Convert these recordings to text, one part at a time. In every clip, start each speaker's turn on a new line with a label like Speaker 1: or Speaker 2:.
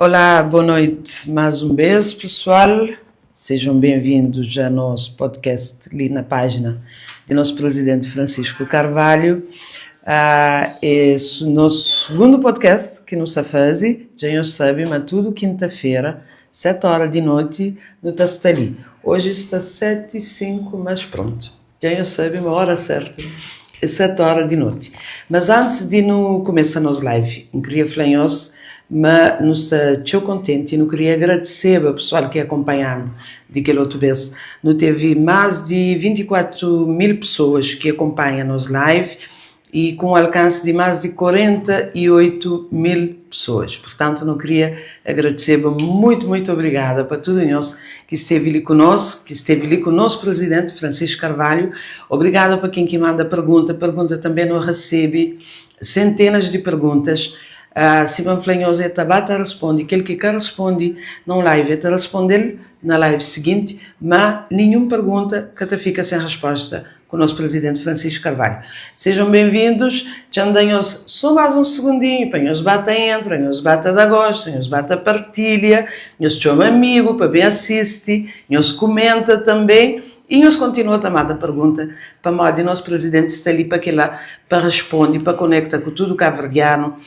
Speaker 1: Olá, boa noite mais um bês, pessoal. Sejam bem-vindos a nosso podcast ali na página de nosso presidente Francisco Carvalho. Uh, esse nosso segundo podcast que nos faz, já não sabe, mas tudo quinta-feira, 7 horas de noite, no está ali. Hoje está 7 e 5, mas pronto. Já não sabe uma hora certa. É 7 horas de noite. Mas antes de no começar a nossa live, eu queria falar mas não estou contente e não queria agradecer ao pessoal que acompanhou de aquele outro vez. Não teve mais de 24 mil pessoas que acompanham nos live e com um alcance de mais de 48 mil pessoas. Portanto, não queria agradecer muito, muito obrigada para todos nós que esteve ali conosco, que esteve ali com o nosso presidente Francisco Carvalho. Obrigada para quem que manda pergunta, pergunta também não recebe centenas de perguntas. Uh, Simão Flenhosa Tabata responde, aquele que quer responde não live, é te responder na live seguinte, mas nenhuma pergunta que te fica sem resposta com o nosso presidente Francisco Carvalho. Sejam bem-vindos, tchandanhos só mais um segundinho, para nos bata entra, nos bata da gosta, nos bata partilha, nos chama amigo para bem assiste, nos comenta também e nos continua a tomar a pergunta para modo de nosso presidente está ali para que lá para responder, para conectar com tudo cabo-verdiano,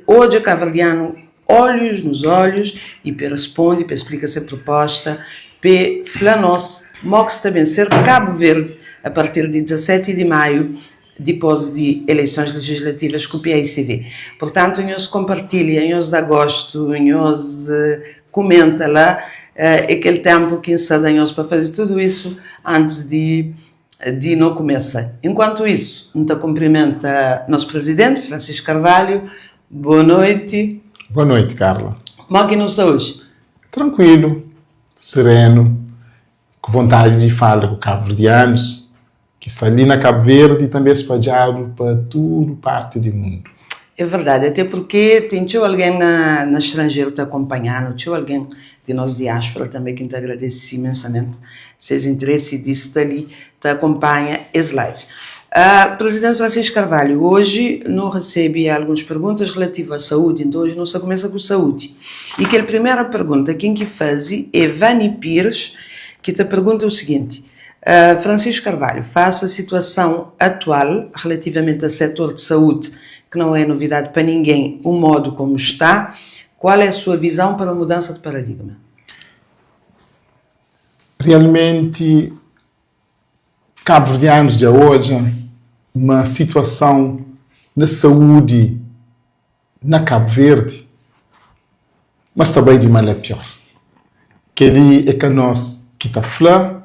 Speaker 1: hoje cabo-verdiano olhos nos olhos e para responde, para explica essa proposta, para flanos, mox também ser Cabo Verde a partir de 17 de maio, depois de eleições legislativas com o PAICV. Portanto, nós compartilha, nós dá gosto, nós comenta lá, uh, aquele tempo que nós para fazer tudo isso antes de de não começar. Enquanto isso, muito cumprimenta nosso presidente, Francisco Carvalho. Boa noite.
Speaker 2: Boa noite, Carla.
Speaker 1: Como é que não está hoje?
Speaker 2: Tranquilo, sereno, com vontade de falar com cabo-verdianos, que está ali na Cabo Verde e também espalhado para toda parte do mundo.
Speaker 1: É verdade, até porque tem alguém na, na estrangeiro te acompanhando, tinha alguém de nós diáspora também que te agradece imensamente seus interesse de estar ali, te acompanha esse live. Uh, Presidente Francisco Carvalho, hoje não recebe algumas perguntas relativas à saúde, então hoje não se começa com saúde. E que a primeira pergunta, quem que faz é Vani Pires, que te pergunta o seguinte, uh, Francisco Carvalho, face a situação atual relativamente ao setor de saúde, que não é novidade para ninguém, o modo como está, qual é a sua visão para a mudança de paradigma?
Speaker 2: Realmente, cabo-verdianos de hoje, uma situação na saúde na Cabo Verde, mas também de mal a pior. Que ali é que nós que está flá,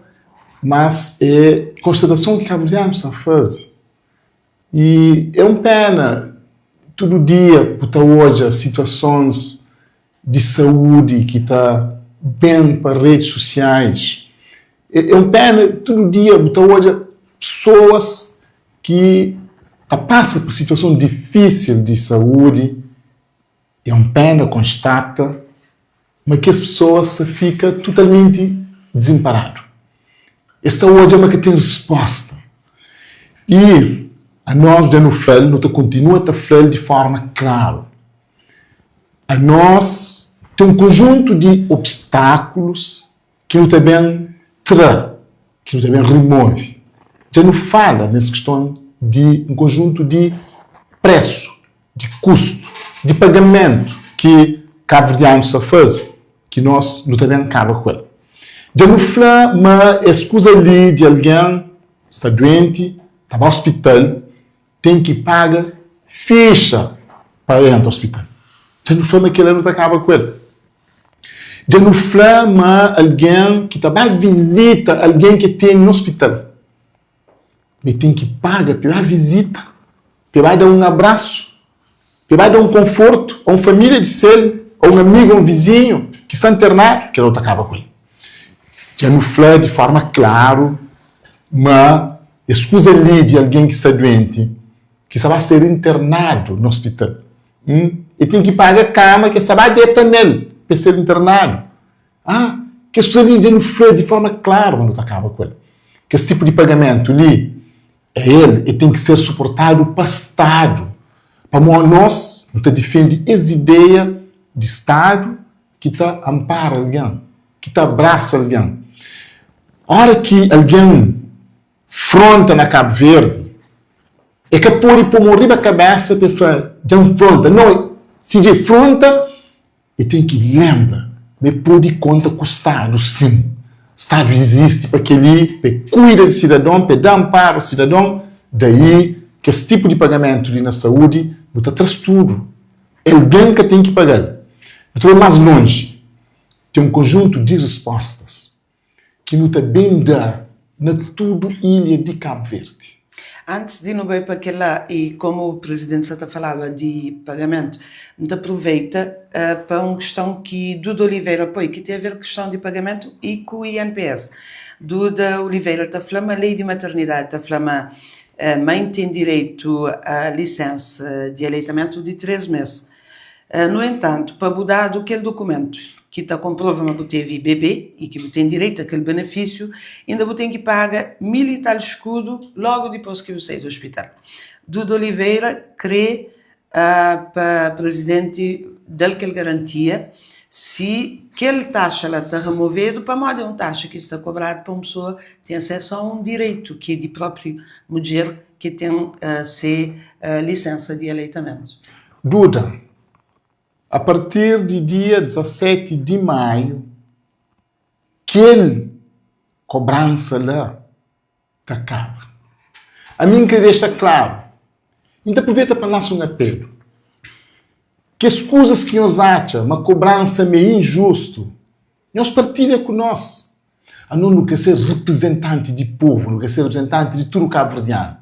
Speaker 2: mas é constatação que cabo-verdianos está a fazer. E é um pena, todo dia, puta hoje, situações de saúde que está bem para redes sociais. É, é um pena, todo dia, puta hoje, pessoas que tá passam por situação difícil de saúde. É um pena, constata, mas que as pessoas se fica totalmente desamparado. Esta hoje é uma que tem resposta. E a nós já no FLEL, não continua a FLEL de forma clara. A nós tem um conjunto de obstáculos que não também tra, que não também remove. Já não fala nessa questão de um conjunto de preço, de custo, de pagamento que cabo-verdiano está a fazer, que nós não também acaba com ele. Já não fala, mas escusa ali de alguém está doente, está no hospital, tem que pagar ficha para entrar no hospital. Já não fala que ele não acaba com ele. Já não fala, mas alguém que está visita alguém que tem no hospital. Mas tem que pagar pela visita, para dar um abraço, para dar um conforto a uma família de ser, a um amigo, a um vizinho que está internado, que não acaba com ele. Já não fala de forma clara, mas escusa ali de alguém que está doente, que está a ser internado no hospital. Hum? E tem que pagar a cama que está a deitar nele para ser internado. Ah, que as pessoas ali não fala de forma clara quando acaba com ele. Que esse tipo de pagamento ali, é ele, e tem que ser suportado para Estado. Para nós, não te defende essa ideia di Stadu ki ta anpara algen, ki ta abrasa algen. Óra ki algen fronta na Kabu Verdi, e ka pode pô mon riba kabésa pa e fla, Dja N fronta. Nau, si dja e fronta, E ten ki lenbra ma e pode konta ku Stadu, sin. Stadu izisti pa kel-li, pa e kuida di sidadon, pa e da anparu a sidadon. Daí, kes tipu di pagamentu li na saúdi, nu ta tra-s tudu. Algen ka ten ki paga-l. Nu ta bai más lonji. Ten un konjuntu di rispostas ki nu ta ben da na tudu ilha di Kabu Verdi.
Speaker 1: Antis di nu bai pa kel-la, i komu Presidenti sa ta falaba di pagamentu, N ta pruveita pa un kiston ki Duda Oliveira poi, ki ten a ver ku kiston di pagamentu i ku INPS. Duda Oliveira ta fla ma lei di maternidadi ta fla ma mãe ten direitu a lisensa di aleitamentu di 3 mes. Nu entantu, pa bu dadu kel dukumentu ki ta konprova ma bu tevi bebé i ki bu ten direitu a kel benefísiu, inda bu ten ki paga mil i tal skudu logu dipôs ki bu sai di ospital. Duda Oliveira krê pa prizidenti da-l kel garantia si kel taxa la ta removedu pamodi é un taxa ki sta kobradu pa un pesoa ten asesu a un direitu ki é di própi mudjer ki ten se lisensa di aleitamentu.
Speaker 2: Duda, A partir di dia 17 di maiu, kel kobransa la ta kaba. Ami N kre dexa klaru, N ta pruveta pa lansa un apelu, kes kuzas ki nhos atxa ma kobransa ma é injustu, nhos partilha ku nos. Anos nu kre ser reprezentanti di povu, nu kre ser reprezentanti di tudu kabuverdianu.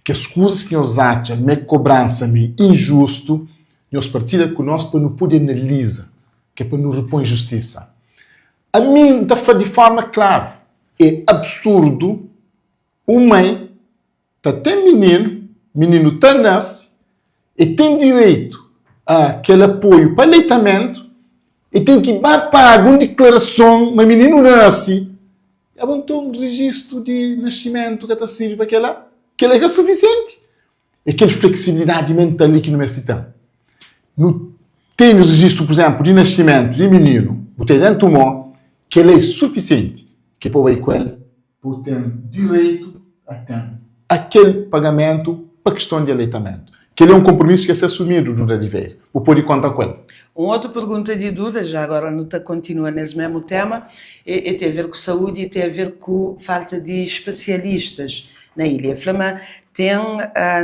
Speaker 2: Kes kuzas ki nhos atxa ma é kobransa, ma é injustu, nhos partilha ku nos pa nu pode analiza, ki é pa nu repõe justisa. Ami N ta fla di forma klaru, é absurdu un mãe ta ten mininu, mininu ta nase, e ten direitu a kel apoiu pa aleitamento, e ten ki ba paga un diklarason ma mininu nase, abo nton rejistu di nasimentu ka ta sirbi pa kela? Kela ka sufisienti. É kel fleksibilidadi mental li ki nu meste ten. Nu ten rejistu, pur izenplu, di nasimentu di mininu, bu ten dentu mo, kela é sufisienti ki pa bu bai ku el. Bu ten direitu a ten akel pagamentu pa kiston di aleitamentu. Kel-li é un konpromisu ki a ser asumidu, Duda Oliveira. Bu pode konta ku el.
Speaker 1: Un otu pergunta di Duda, já agora nu ta kontinua nes mesmu tema, e ten a ver ku saúdi e ten a ver ku falta di spesialistas na ilha. E fla ma ten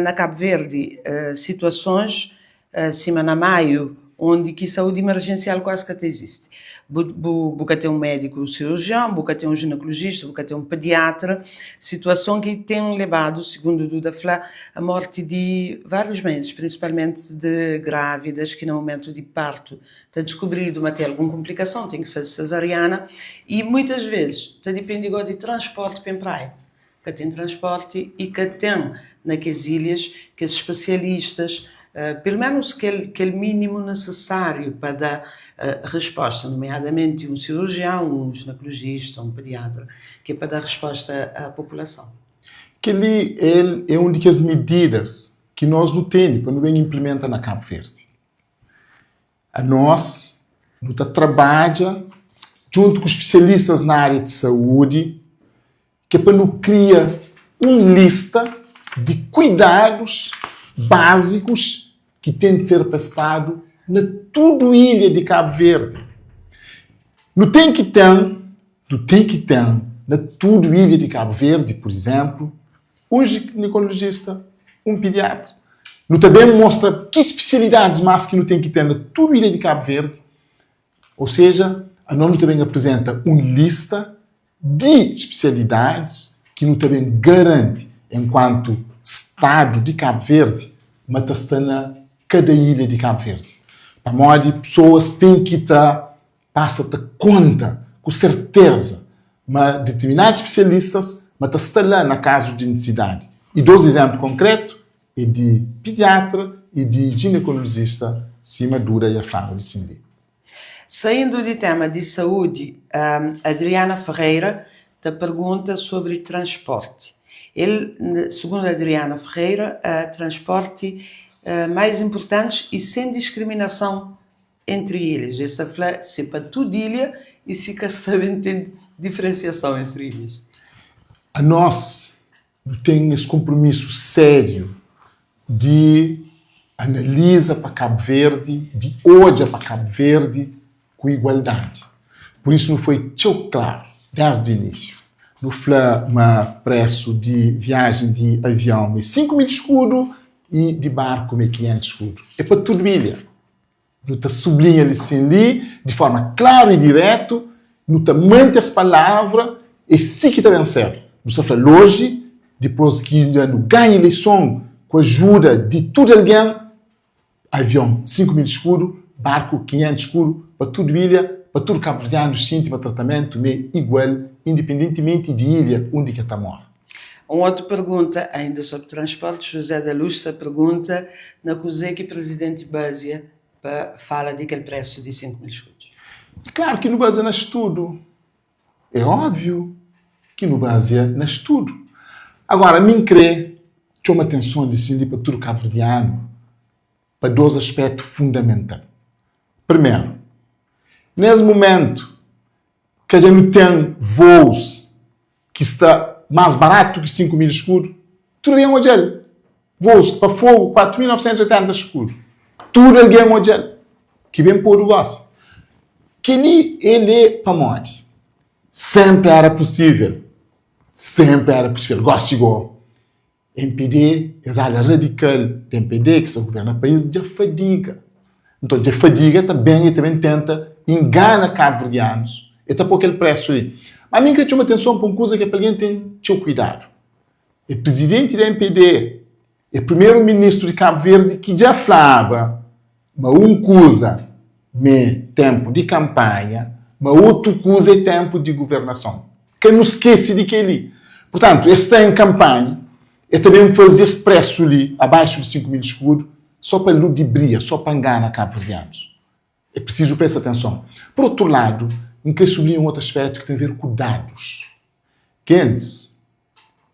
Speaker 1: na Kabu Verdi situasons Sima na Maiu, undi ki saúdi imerjensial kuazi ka ta izisti. Bu, bu, bu ka ten un médiku sirurjion, bu ka ten un jinekolojista, bu ka ten un pediatra, situason ki ten lebadu, sigundu Duda fla, a morti di várius mães, prinsipalmenti di grávidas ki na mumentu di partu ta diskubridu ma ten algun konplikason, ten ki faze sezariana i muitas vezes ta dipende gó di transporti pa en praia. Ka ten transporti i ka ten na kes ilhas kes spesialistas, pelu menus kel kel minimu nesesáriu pa da resposta, nomeadamenti un sirurjian, un jinekolojista, un pediatra, ki é pa da resposta a populason.
Speaker 2: Kel-li el é un di kes mididas ki nos nu tene pa nu ben inplimenta na Kabu Verdi. Anos nu ta trabadja djuntu ku spesialistas na ária di saúdi ki é pa nu kria un lista di kuidadus básikus ki ten di ser prestadu na tudu ilha di Kabu Verdi. Nu ten ki ten, nu ten ki ten na tudu ilha di Kabu Verdi, pur izénplu, un jinekolojista, un pidiatra. Nu ta ben mostra ki spesialidadis más ki nu ten ki ten na tudu ilha di Kabu Verdi. Ou seja, anos nu ta ben aprizenta un lista di spesialidadis ki nu ta ben garanti enkuantu Stadu di Kabu Verdi ma ta sta na kada ilha di Kabu Verdi. Pamodi pesoas ten ki ta pasa ta konta ku serteza ma determinadus spesialistas ma ta sta la na kazu di nisisidadi. I dos izénplu konkretu é di pidiatra i di jinekolojista sima Duda i Afrano di Sindi.
Speaker 1: Saindo di tema di saúdi, Adriana Ferreira ta pergunta sobri transporti. El, segundo Adriana Ferreira, transporti mais importantes e sem discriminação. Entri ilhas. Es ta fla si pa tudu ilha i si ka sta ben ten diferensiason entri ilhas.
Speaker 2: Anos nu ten es konpromisu sériu di analiza pa Kabu Verdi, di odja pa Kabu Verdi ku igualdadi. Pur isu nu foi txeu klaru desdi inísiu. Nu fla ma presu di viajen di avion é 5 mil skudu i di barku ma é 500 skudu. É pa tudu ilha. Nu ta sublinha li sin li, di forma klaru i diretu, nu ta mante es palavra, é si ki ta ben ser. Nu sta fla-l oji, dipôs ki inda nu ganha ileison ku ajuda di tudu algen, avion 5 mil skudu, barku 500 skudu, pa tudu ilha, pa tudu kabuverdianus xinti ma tratamentu m'é igual, indipendentimenti di ilha undi ki el ta mora.
Speaker 1: Un otu pergunta, ainda sobri transporti, José da Luz ta pergunta na kuzê ki Presidenti bazia pa fala di kel presu di 5 mil skudus.
Speaker 2: É klaru ki nu bazia na studu. É óbviu ki nu bazia na studu. Agora, mi N krê txoma atenson di sin li pa tudu kabuverdianu pa dôs aspétu fundamental. Primeru, nes mumentu ka dja nu ten vôus ki sta más baratu ki 5 mil eskudu, tudu algen odja-l. Vôus pa Fogu, 4.980 eskudu. Tudu algen odja-l. Ki ben podu gósi. Kel-li el é pamodi sénpri éra pusível. Sénpri éra pusível. Gósi gó, MPD, es ala radikal di MPD ki sta governa país dja fadiga. Nton, dja fadiga, ta ben e ta ben tenta ingana kabuverdianus, e ta po kel presu li. Ma mi N kre txoma atenson pa un kuza ki é pa algen ten txeu kuidadu. É prizidenti di MPD, é primeru ministru di Kabu Verdi ki dja flaba ma un kuza m'é ténpu di kanpanha, ma otu kuza é ténpu di governason. Ka nu skese di kel-li. Purtantu, es sta en kanpanha, e ta ben faze es présu li, abaixu di 5 mil skudu, só pa ludibria, só pa ngana kabuverdianus. É prisizu presta atenson. Pur otu ladu, N kre sublinha un otu aspétu ki ten ver ku dadus. Gentis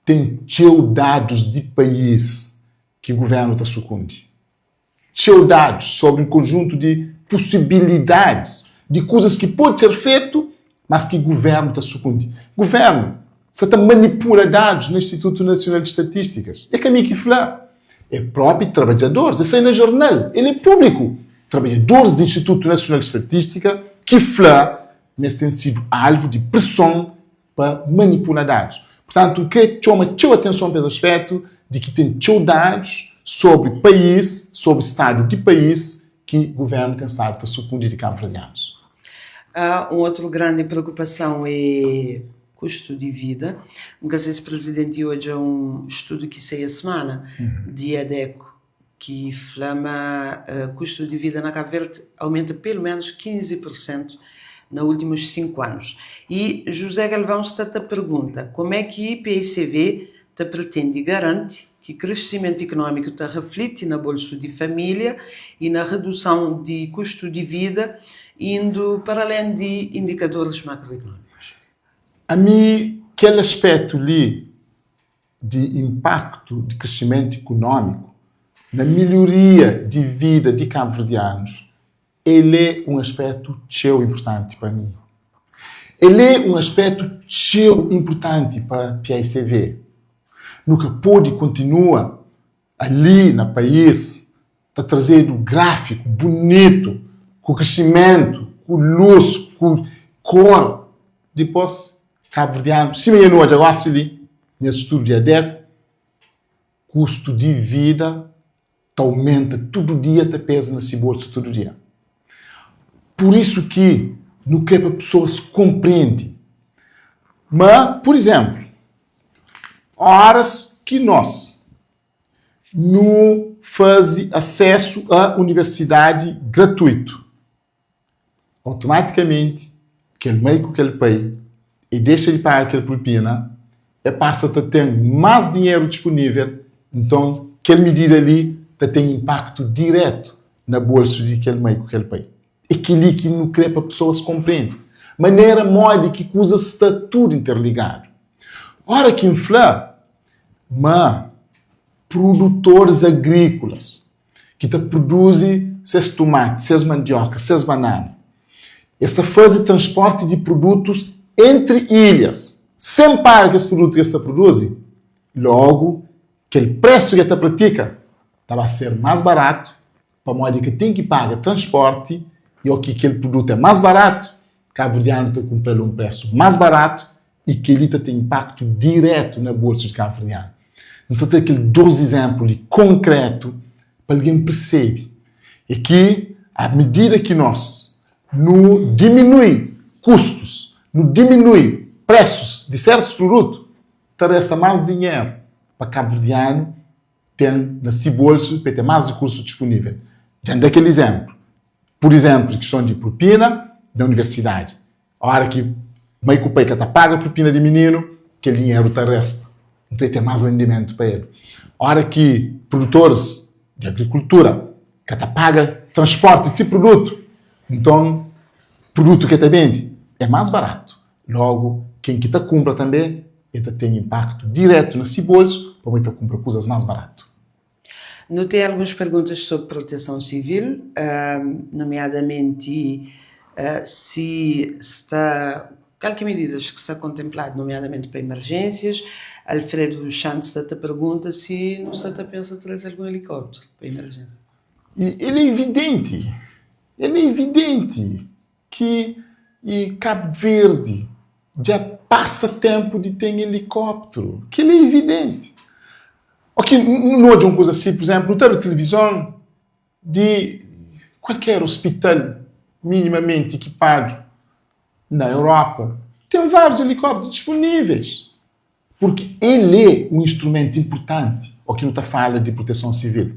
Speaker 2: ten txeu dadus di país ki guvérnu ta sukundi. Txeu dadus sobri un konjuntu di pusibilidadis di kuzas ki pode ser fetu, mas ki guvérnu ta sukundi. Guvérnu sa ta manipula dadus na Institutu Nasional di Statístikas. É ka mi ki fla, é própi trabadjadoris. É sai na jornal, el é públiku. Trabadjadoris di Institutu Nasional di Statístika ki fla ma es ten sidu alvu di preson pa manipula dadus. Purtantu, N krê txoma txeu atenson pa es aspétu di ki ten txeu dadus sobri país, sobri stadu di país ki guvérnu ten stadu ta sukundi di kabuverdianus.
Speaker 1: Un otu grandi preokupason é kustu di vida. N ka sai si Prizidenti odja un studu ki sai es semana di ADECO ki fla ma kustu di vida na Kabu Verdi aumenta pelu menus 15 pur sentu na últimus 5 anus. I José Galvão sta ta pergunta como é ki paicv ta pretende garanti ki kresimentu ikunómiku ta refliti na bolsu di família i na reduson di kustu di vida indu para alén di indikadoris makroikunómikus.
Speaker 2: Ami kel aspétu li di inpaktu di krisimentu ikunómiku na milhoria di vida di kabuverdianus, el é un aspétu txeu inpurtanti pa mi. El é un aspétu txeu inpurtanti pa paicv. Nu ka pode kontinua ali na país ta trazedu gráfiku bunitu, ku krisimentu, ku lus, ku kor, dipôs kabuverdianu, sima nha nu odja gósi li, nha studu di ADECO, kustu di vida ta aumenta tudu dia, ta peza na si bolsu tudu dia. Pur isu ki nu krê pa pesoas konprende ma, pur izénplu, óras ki nos nu faze asesu a universidadi gratuitu, Automatikamenti, kel mai ku kel pai e dexa di paga kel propina, e pasa ta ten más dinheru disponível, nton kel midida li ta ten inpaktu diretu na bolsu di kel mai ku kel pai. É kel-li ki nu krê pa pesoas konprende, manera modi ki kuzas sta tudu interligadu. Óra ki N fla ma produtoris agríkulas. ki ta produzi ses tumati, ses mandioka, ses banana. Es ta faze transporti di produtus entri ilhas, sen paga kes produtu ki es ta produzi. Logu, kel presu ki el ta pratika ta ba ser más baratu, pamodi el ka ten ki paga transporti i o ki kel produtu é más baratu, kabuverdianu ta kunpra-l un presu más baratu i kel-li ta ten inpaktu diretu na bolsu di kabuverdianu. N sta tra kel dos izénplu li konkretu pa algen persebe é ki a medida ki nos nu diminui kustus, nu diminui presus di sertus produtu, ta resta más dinheru pa kabuverdianu ten na si bolsu pa el ten más rikursu dispunível. Dja N da kel izénplu. Pur izénplu, kiston di prupina na universidadi. Óra ki mai ku pai ka ta paga prupina di mininu, kel dinheru ta resta. Nton el ten más rendimentu pa el. Óra ki produtoris di agrikultura ka ta paga transporti di si produtu, nton produtu ki el ta bende é más baratu. Logu, ken ki ta kunpra tanbê, el ta ten inpaktu diretu na si bolsu pamodi el ta kunpra kuzas más baratu.
Speaker 1: Nu ten alguns perguntas sobri proteson sivil, nomeadamenti si sta, kal ki medidas ki sta kontenpladu nomeadamenti pa emerjênsias. Alfredo Xantes sta ta pergunta si nu sta ta pensa traze algun elikópteru pa emerjênsia.
Speaker 2: I el é evidenti, el é evidenti ki i Cabo Verde dja pasa tempu di ten helicóptero, kel é evidenti. Ok, nu odja un kuza si, por exemplo, nu ta abri tilivizon di kualker hospital minimamenti ekipadu na Europa, ten várius helicópteros disponíveis, porque el é un instrumento importanti o ki nu ta fala di proteson sivil.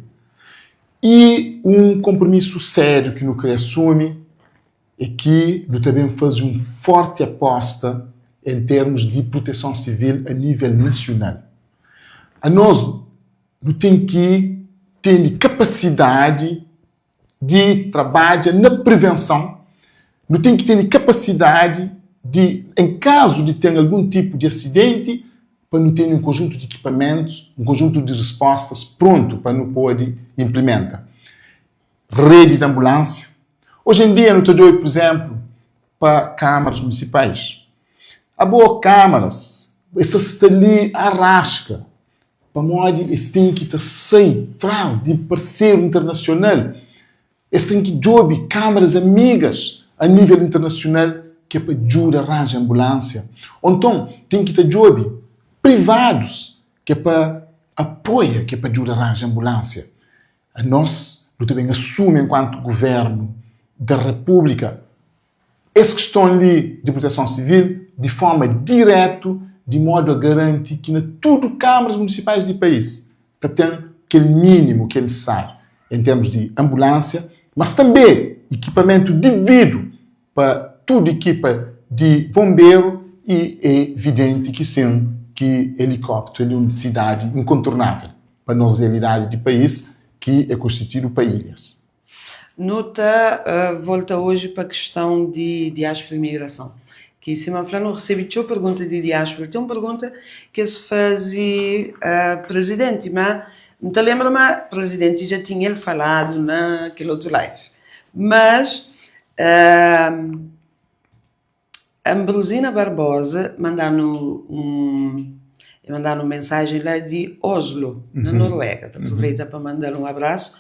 Speaker 2: I un konpromisu sériu ki nu kre asumi é ki nu ta ben faze un forti aposta en termus di proteson sivil a nível nasional. Anos nu ten ki tene kapasidadi di trabadja na prevenson, nu ten ki tene kapasidadi di, en kazu di ten algun tipu di asidenti, pa nu tene un konjuntu di ekipamentus, un konjuntu di respostas prontu pa nu pode inplimenta. Redi di anbulánsia. Oji en dia nu ta djobe, pur izénplu, pa kâmaras munisipais. Abo kâmaras, es ta sta li a raska. Pamodi es ten ki ta sai tras di parseru internasional, es ten ki djobe kamaras amigas a nivel internasional ki é pa djuda ranja anbulansia. O nton ten ki ta djobe privadus ki é pa apoia ki é pa djuda ranja anbulansia. Anos nu ta ben asumi enkuantu guvernu da Repúblika Es kiston li di proteson sivil di forma diretu di modu a garanti ki na tudu kamaras munisipais di país ta ten kel minimu ki é nisisáriu en termus di anbulansia, mas tanbe ikipamentu dividu pa tudu ikipa di bonberu i é videnti ki sin ki elikópteru é un nisisidadi inkontornável pa nos realidadi di país ki é konstituidu pa ilhas.
Speaker 1: Nu ta volta oji pa kiston di diáspora i migrason. Ki sima N fla, nu resebe txeu pergunta di diáspora. Ten un pergunta ki es faze prizidenti, má N ta lenbra ma prizidenti dja tinha el faladu na kel otu live. Mas Ambrosina Barbosa manda-nu un el manda-nu un mensajen la di Oslo, na Noruega. Ta aproveita pa manda-l un abrasu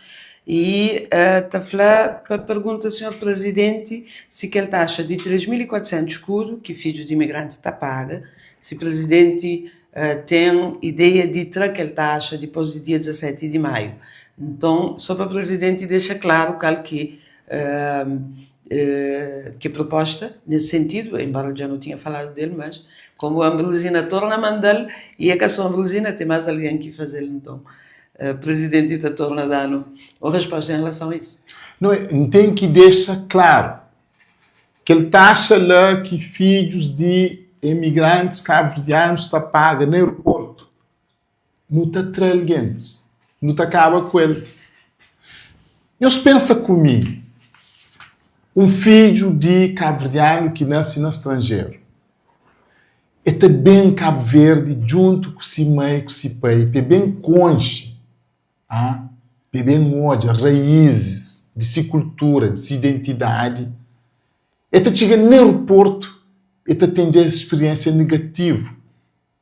Speaker 1: y ta fla pa pergunta sinhor prizidenti si kel taxa di 3400 skudu ki fidju di imigranti ta paga, si prizidenti ten ideia di tra kel taxa dipôs di dia 17 di maiu. Nton, so pa prizidenti dexa klaru kal ki Ki proposta nesse sentidu, enbora dja nu tinha faladu del, mas komu Ambrosina torna manda-l, i é ka so Ambrosina, ten más algen ki faze-l, nton Prizidenti ta torna da-nu un resposta en relason a isu.
Speaker 2: No, N ten ki dexa klaru, kel taxa la ki fidjus di emigrantis kabuverdianus ta paga na aeroportu, Nu ta tra-l gentis. Nu ta kaba ku el. Nhos pensa ku mi, un fidju di kabuverdianu ki nase na stranjeru, e ta ben Kabu Verdi djuntu ku si mai ku si pai pa e ben konxe, a. Pa e ben odja raízis di si kultura, di si identidadi. E ta txiga na aeroportu, e ta ten dja es spiriénsia negativu,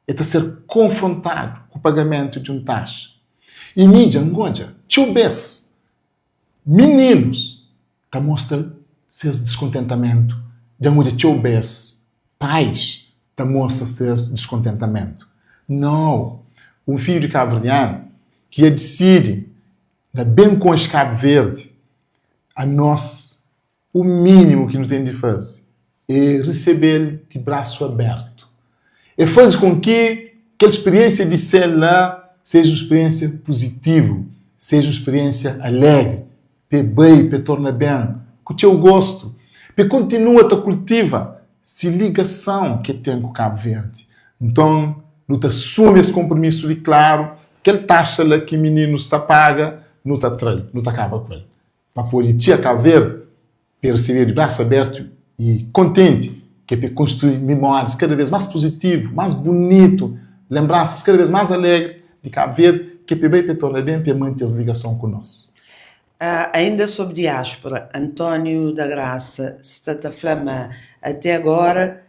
Speaker 2: e ta ser konfrontadu ku pagamentu di un taxa. I mi dja N odja txeu bês mininus ta mostra ses diskontentamentu, dja N odja txeu bês pais ta mostra ses diskontentamentu. Nau! Un fidju di kabuverdianu ki dja disidi na ben konxe Kabu Verdi, anos O mínimo ki nu ten di faze é resebe-l di brasu abertu. É faze kon ki kel spiriénsia di ser la seja un spiriénsia puzitivu, seja un spiriénsia alegri, pa e bai, pa e torna ben, ku txeu gostu, pa e kontinua ta kultiva si ligason ki e ten ku Kabu Verdi. Nton, nu ta asumi es konpromisu di klaru, kel taxa la ki mininus ta paga, nu ta tra-l, nu ta kaba ku el. Pa pode txia Cabo Verde pe recebeu di braço aberto e contente ke pe construi memórias cada vez mais positivo, mais bonito, lembranças cada vez mais alegre di Cabo Verde ke pe bai pe torna bem pe mante es ligação ku nos.
Speaker 1: Ainda sobre diáspora, António da Graça sta ta fla ma até agora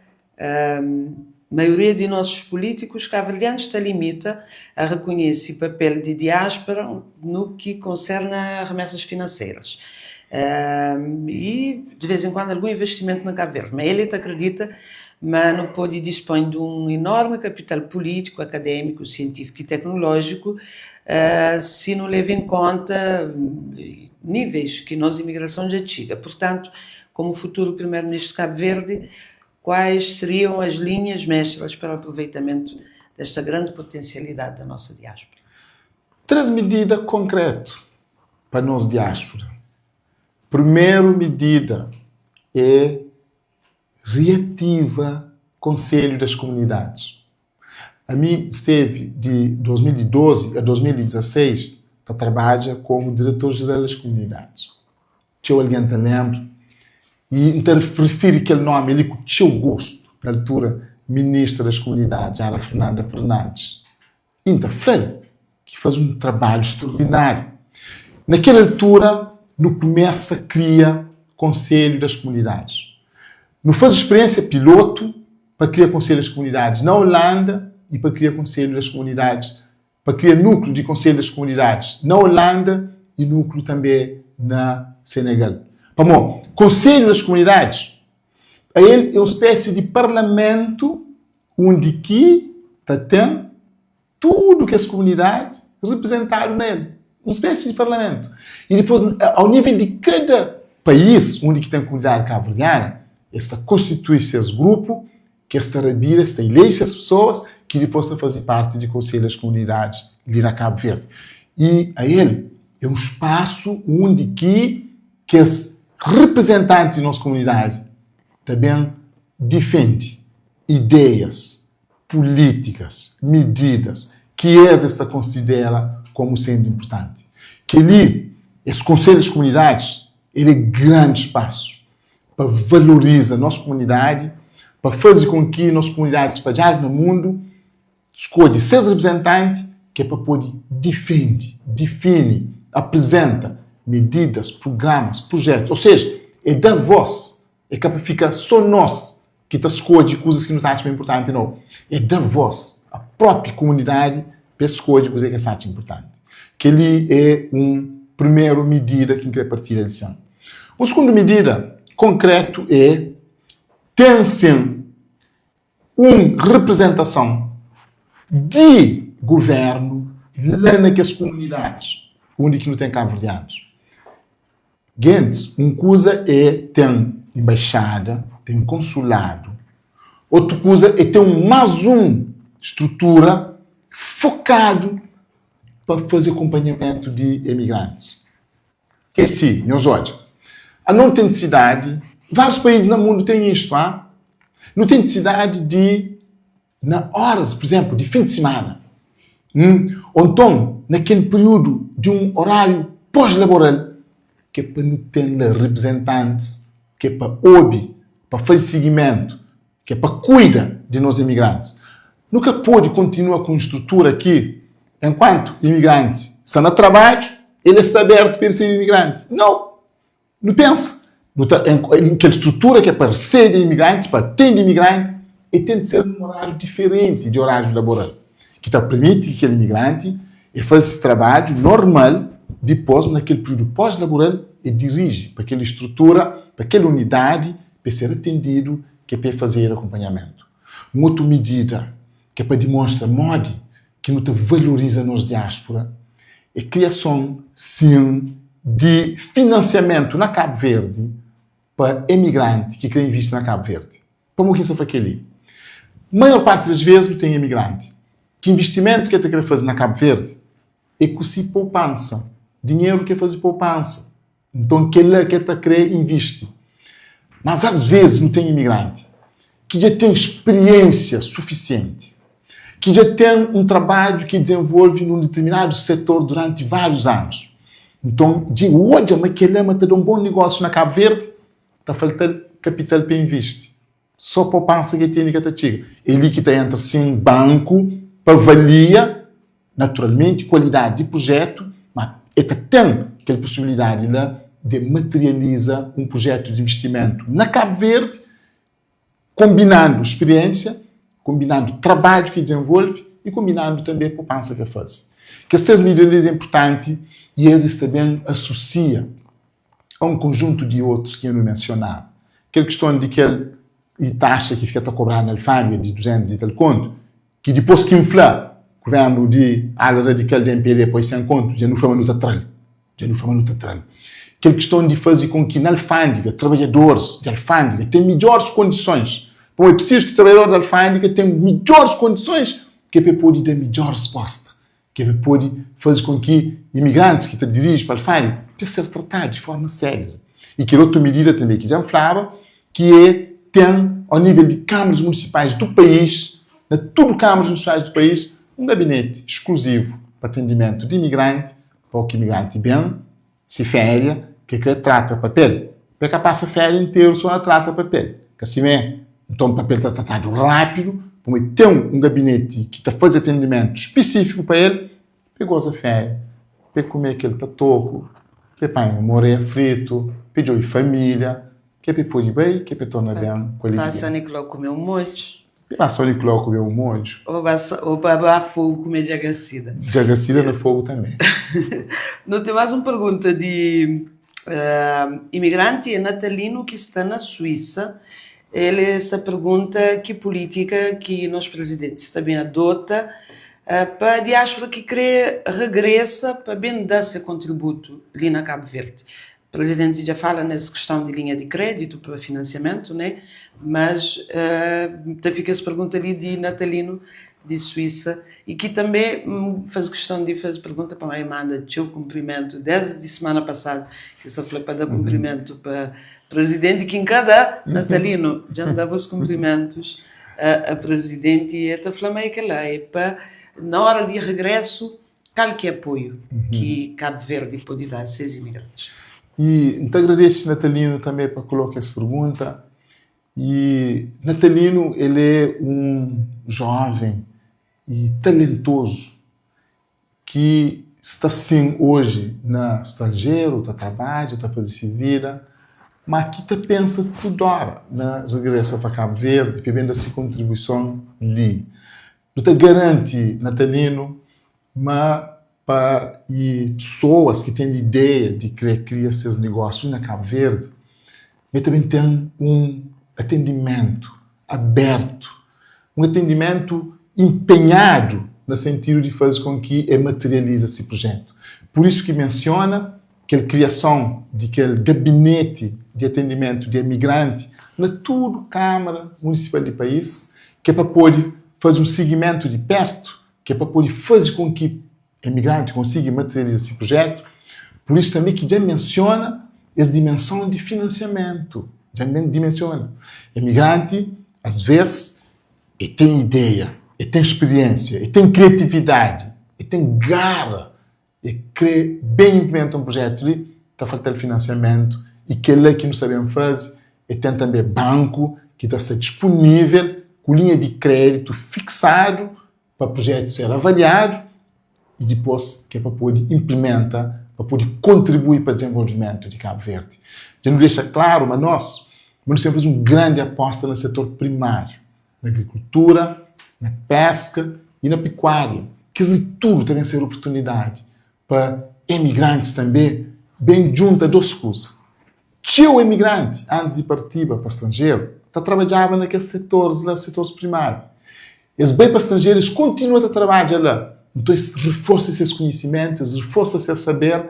Speaker 1: Maioria di nosus pulítikus kabuverdianus ta limita a rekonhese papel di diáspora nu ki konserna remesas finanseiras i, di vez en kuandu, algun investimentu na Kabu Verdi. Ma el ta akredita ma nu pode dispõe di un enormi kapital pulítiku, akadémiku, sientífiku i teknolójiku si nu leba en konta níveis ki nos imigrason dja txiga. Purtantu, komu futuru Primeru-Ministru di Kabu Verdi, Quais seriam as linhas mestras para o aproveitamento desta grande potencialidade da nossa diáspora?
Speaker 2: 3 medida konkretu pa nos diáspora. Primeru medida é reativa Konselhu das Komunidadis. Ami stevi di 2012 a 2016 ta trabadja komu Diretor-Jeral das Komunidadis. Txeu algen ta lenbra i N ta rifiri kel nomi li ku txeu gostu. Na altura, Ministra das Komunidadis éra Fernanda Fernandes i N ta fla-l ki faze un trabadju straordináriu. Na kel altura, nu kumesa kria Konselhu das Komunidadis. Nu faze spiriénsia pilotu pa kria Konselhu das Komunidadis na Olanda i pa kria Konselhu das Komunidadis pa kria núkliu di Konselhu das Komunidadis na Olanda i núkliu tanbê na Senegal. Pamó Konselhu das Komunidadis ael é un spési di parlamentu undi ki ta ten tudu kes komunidadi riprizentadu na el. Un spési di parlamentu. I dipôs, au nível di kada país undi ki ten komunidadi kabuverdiana, es ta konstitui ses grupu ki es ta rabida, es ta ileje ses pesoas ki dipôs ta faze parti di Konselhu das Komunidadis li na Kabu Verdi. I ael é un spasu undi ki kes reprezentanti di nos komunidadi ta ben difende ideias, pulítikas, mididas ki es es ta konsidera komu sendu inpurtanti. Kel-li, es Konselhu das Komunidadis, el é grandi spasu pa valoriza nos komunidadi, pa faze kon ki nos komunidadi spadjadu na mundu skodje ses reprezentanti ki é pa pode difende, difini, aprizenta medidas, prugramas, prujetus, ou seja, é da vós, é ka pa fika só nos ki ta skodje kuzas ki nu ta atxa ma é inpurtanti, nau, é da vós a própi komunidadi pa es skodje kuzê ki es ta atxa inpurtanti. Kel-li é un primeru midida ki N krê partilha li sin. Un sugundu midida konkretu é ten sin un riprizentason di guvérnu la na kes komunidadis undi ki nu ten kabuverdianus. Gentis, un kuza é ten enbaixada, ten konsuladu, otu kuza é ten un más un strutura fokadu pa faze akonpanhamentu di emigrantis. É si, nhos odja, a não ten sidadi, várius país na mundu ten istu, ha? Nu ten sidadi di na óras, pur izénplu, di fin di simana, hum, ô nton na kel períodu di un oráriu pós-laboral, ki é pa nu ten la reprezentantis ki é pa obi, pa faze sigimentu, ki é pa kuida di nos imigrantis. Nu ka pode kontinua ku un strutura ki, enkuantu imigranti sta na trabadju. El sta abertu pa resebe imigranti. Nau! Nu pensa, nu ta, kel strutura ki é pa resebe imigranti, pa atende imigranti, el ten di ser num oráriu diferenti di oráriu laboral, ki ta permiti ki kel imigranti el faze se trabadju normal, dipôs, na kel períodu pós-laboral, el diriji pa kel strutura, pa kel unidadi, pa el ser atendidu, ki é pa el fazedu akonpanhamentu. Un otu midida ki é pa dimonstra modi ki nu ta valoriza nos diáspora é kriason, sin, di finansiamentu na Kabu Verdi pa emigranti ki kre invisti na Kabu Verdi. Pamodi ki N sta fla kel-li? Maior parti das ves nu ten emigranti ki invistimentu ki el ta kre faze na Kabu Verdi é ku si poupansa, dinheru ki el faze poupansa. Nton kel-la ki el ta kre invisti. Mas ás vezes nu ten imigranti ki dja ten spiriénsia sufisienti, ki dja ten un trabadju ki dizenvolve nun ditirminadu setor duranti várius anus. Nton dja e odja ma kel-la ma ta da un bon nigósiu na Kabu Verdi, ta falta-l kapital pa invisti. Só poupansa ki el tene ka ta txiga. É li ki ta entra sin banku pa avalia naturalmenti kualidadi di prujetu, ma el ta ten kel pusibilidadi la de materializa un prujetu di investimentu na Kabu Verdi, konbinandu spiriénsia, konbinandu trabadju ki dizenvolve i konbinandu tanbe poupansa ki el faze. Kes 3 medida li é inpurtanti i es sta ben asusia a un konjuntu di otus ki nu mensionaba. Kel kiston di kel i taxa ki fika ta kobradu na alfândega di 200 i tal kontu, ki dipôs ki N fla, guvernu di ala radikal di MPD poi 100 kontu, dja nu fla ma nu ta tra-l. Dja nu fla ma nu ta tra-l. Kel kiston di faze kon ki na alfândega, trabadjadoris di alfândega ten midjóris kondisons. Pamodi é prisizu ki trabadjador di alfândega ten midjóris kondisons ki é pa el pode da midjór respósta. Ki el pode faze kon ki imigrantis ki ta diriji pa alfândega pa es ser tratadu di forma séria. I kel otu midida tanbe ki dja N flaba, ki é ten ao nível di kâmaras munisipais du país, na tudu kâmaras munisipais du país, un gabineti skluzivu pa atendimentu di imigranti, pa o ki imigranti ben, Si féria ke kre trata papel, pa e ka pasa féria interu so na trata papel. Ka simé? Nton papel ta tratadu rápidu, pamodi ten un gabineti ki ta faze atendimentu spisífiku pa el, pa e goza féria, pa e kume kel tatoku, pa e panha un moré fritu, pa e djobe família, ke pa e pode bai, ke pa e torna ben ku alegria.
Speaker 1: Pa San Nicolau kume un motxu.
Speaker 2: Pi ba São Nicolau kume un modju.
Speaker 1: Ou ba ou pa ba Fogo kume djagasida.
Speaker 2: Djagasida na Fogo tanbe.
Speaker 1: Nu ten más un pergunta di imigranti é Natalino ki sta na Suísa. El sta pergunta ki pulítika ki nos prizidenti sta ben adota pa diáspora ki kre regresa pa ben da se kontributu li na Kabu Verdi. Presidenti dja fala nes questão di linha di crédito pa financiamento, né? Mas ta fika es pergunta li di Natalino di Suíça e ki també faz questão di faz pergunta pa mai manda txeu cumprimento desde semana passado ki sa fla pa da cumprimento pa presidenti ki nka da Natalino dja nda bus cumprimentos a, a presidenti e ta fla ma é kela é pa na hora di regresso Kal ki é apoiu ki Kabu Verdi pode da ses imigrantis?
Speaker 2: I N ta agradese Natalino tanbe pa koloka es pergunta. I Natalino el é un joven i talentozu ki sta sin oji na stranjeru ta trabadja, ta faze si vida, ma ki ta pensa tudu ora na regresa pa Kabu Verdi pa ben da si kontribuison li. Nu ta garanti Natalino ma pa i pesoas ki ten ideia di kre kria ses negósiu na Kabu Verdi, ma e ta ben ten un atendimentu abertu, un atendimentu inpenhadu na sentidu di faze kon ki e materializa si prujetu. Pur isu ki mensiona kel kriason di kel gabineti di atendimentu di emigranti na tudu Kámara Munisipal di país, ki é pa pode faze un sigimentu di pertu, ki é pa pode faze kon ki emigranti konsigi materializa si prujetu. Pur isu tanbe ki dja mensiona es dimenson di finansiamentu, dja dimensiona. Emigranti, as ves, e ten ideia, e ten spiriénsia, e ten kriatividadi, e ten gara E kre ben inplimenta un prujetu li, ta falta-l finansiamentu i kel-la ki nu sta ben faze, e ten tanbe banku ki ta sta dispunível ku linha di kréditu fiksadu pa prujetu ser avaliadu i dipôs ki é pa pode inplimenta. pa pode kontribui pa dezenvolvimentu di Kabu Verdi. Dja nu dexa klaru ma nos, ma nu ten faze un grandi aposta na setor primáriu, na agrikultura, na peska i na pikuária. Kes li tudu ta ben ser oportunidadi pa emigrantis tanbe ben djunta dos kuza. Txeu emigranti, antis di partiba pa stranjeru, ta trabadjaba na kes setoris la, setoris primáriu. Es bai pa stranjeru, es kontinua ta trabadja la. Nton es reforsa ses konhisimentu, es reforsa ses saber,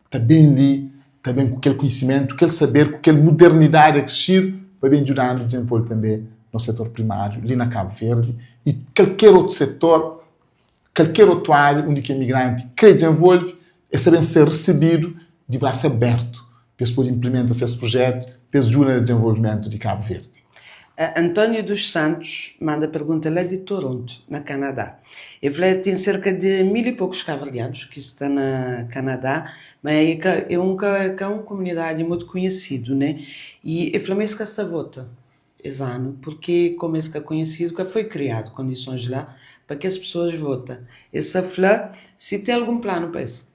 Speaker 2: ta ben li, ta ben ku kel konhisimentu, kel saber, ku kel mudernidadi akreshidu pa ben djuda-nu dizenvolve tanbe nos setor primáriu li na Kabu Verdi i kalker otu setor Kalker otu ária undi ki emigranti krê dizenvolve, es ta ben ser resebidu di brasu abertu pa es pode inplimenta ses prujetu pa es djuda na dizenvolvimentu di Kabu Verdi.
Speaker 1: António dos Santos manda pergunta la di Toronto, na Kanadá. El fla ten serka di mil i pokus kaverdianus ki sta na Kanadá, ma é ka é un ka ka un komunidadi mutu konhesidu, né? I el fla ma es ka sta vota. Es anu, purki komu es ka konhesidu, ka foi kriadu kondisons la pa kes pesoas vota. Es sa fla si ten algun planu pa es.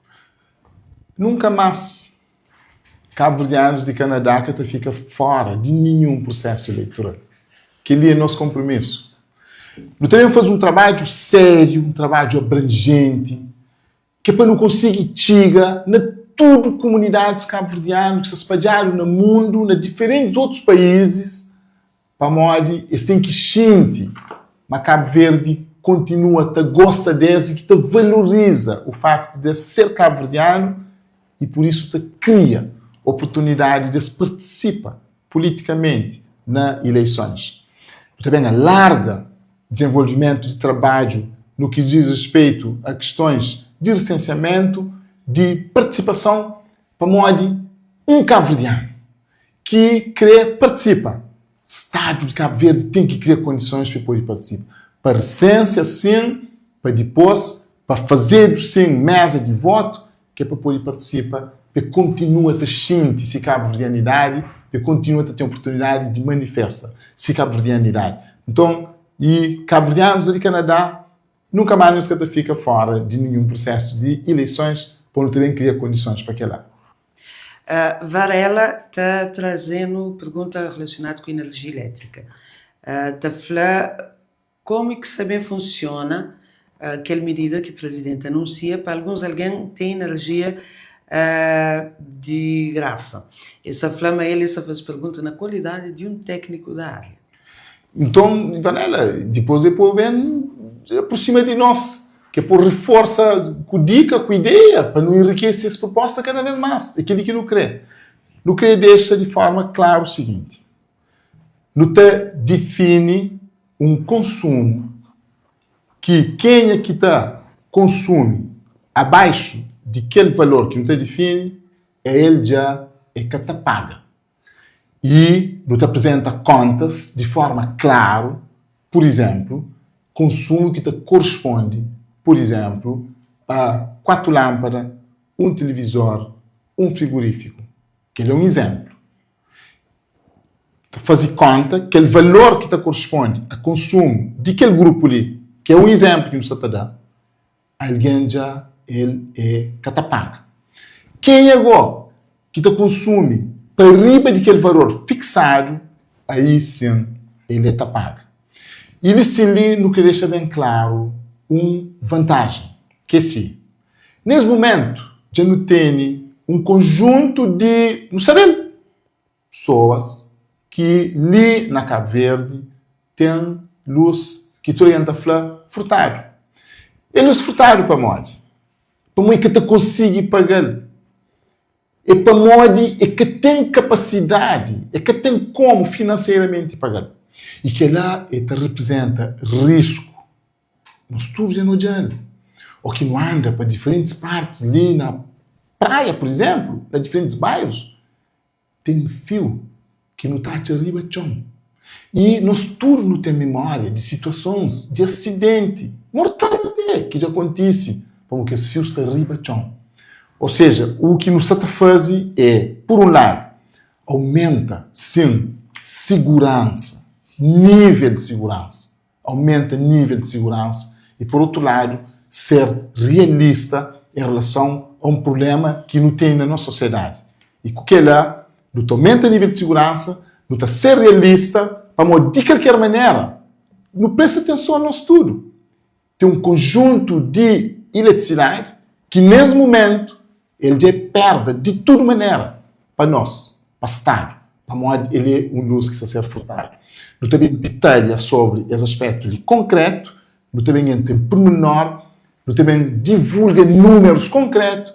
Speaker 2: Nunka más kabuverdianus di Kanadá ka ta fika fóra di ninhun prusésu eleitoral. Kel-li é nos konpromisu. Nu ta ben faze un trabadju sériu, un trabadju abranjenti, ki é pa nu konsigi txiga na tudu kumunidadis kabuverdianu ki sta spadjadu na mundu, na diferentis otus paízis, pamodi es ten ki xinti ma Kabu Verdi kontinua ta gosta des i ki ta valoriza o faktu di es ser kabuverdianu i pur isu ta kria oportunidadi di es partisipa pulitikamenti na ileisons. Nu ta ben alarga dizenvolvimentu di trabadju no ki diz respeitu a kistons di resensiamentu, di partisipason, pamodi un kabuverdianu ki kre partisipa, Stadu di Kabu Verdi ten ki kria kondisons pa e pode partisipa. Pa resensia, sin, pa dipos, pa fazedu, sin, meza di votu, ki é pa pode partisipa, pa e kontinua ta xinti si kabuverdianidadi, pa e kontinua ta ten oportunidadi di manifesta si kabuverdianidadi. Nton, i kabuverdianus di Kanadá, nunka más nhos ka ta fika fora di ninhun prusésu di ileisons, pa nu ta ben kria kondisons pa kel-la.
Speaker 1: Varela ta traze-nu pergunta relasionadu ku enerjia ilétrika. Ta fla Komu ki sta ben funsiona kel midida ki prizidenti anunsia pa alguns algen ten inerjia di grasa? El sta fla ma el sta faze pergunta na kualidadi di un tekniku da aria.
Speaker 2: Nton, Vanella, dipôs e pô ben aprosima di nos, ke pô reforsa ku dika, ku ideia, pa nu enrikese es proposta kada vez más. É kel-li ki nu krê. Nu krê dexa di forma klaru siginti, Nu ta difini un konsumu ki kenha ki ta konsumi abaixu di kel valor ki nu ta difini, el dja e ka ta paga. I nu ta aprizenta kontas di forma klaru, pur izenplu, konsumu ki ta korisponde, pur izenplu, a 4 lanpada, un tilivizor, un frigorifiku. Kel é un izenplu. Ta faze konta kel valor ki ta koresponde a konsumu di kel grupu li, ki é un izénplu ki nu sta ta da, algen dja el é ka ta paga. Kenha gó ki ta konsumi pa riba di kel valor fiksadu, aí sin el é ta paga. I li sin li nu kre dexa ben klaru un vantajen, ki é si, nes mumentu dja nu tene un konjuntu di, nu sabe-l, Pesoas ki li na Cabo Verde ten luz ki tudu algen ta fla furtadu. É luz furtadu pamodi? Pamodi ka ta konsigi paga-l. É pamodi é ka ten kapasidadi, é ka ten komu finanseramenti paga-l. I kel-la é ta reprezenta risku. Nos tudu dja nu odja-l. Ô ki nu anda pa diferentis partis li na praia, pur izénplu, na diferentis bairus, Ten fiu ki nu ta atxa riba txon. I nos tudu nu ten mimória di situasons di asidenti, mortal até, ki dja kontise pamodi kes fiu sta riba txon. Ô seja, u ki nu sta ta faze é, pur un ladu, aumenta, sin, siguransa, nível di siguransa, aumenta nível di siguransa i, pur otu ladu, ser realista en relason. a un prubléma ki nu ten na nos sosiedadi. I ku kel-la, nu ta aumenta nível di siguransa, nu ta ser realista, pamodi di kalker manera, nu presta atenson nos tudu. Ten un konjuntu di eletrisidadi ki nes mumentu el dja é perda di tudu manera pa nos, pa Stadu, pamodi el é un lus ki sta ser furtadu. Nu ta ben ditalha sobri es aspétu li konkrétu, nu ta ben entra en pormenor, nu ta ben divulga númerus konkrétu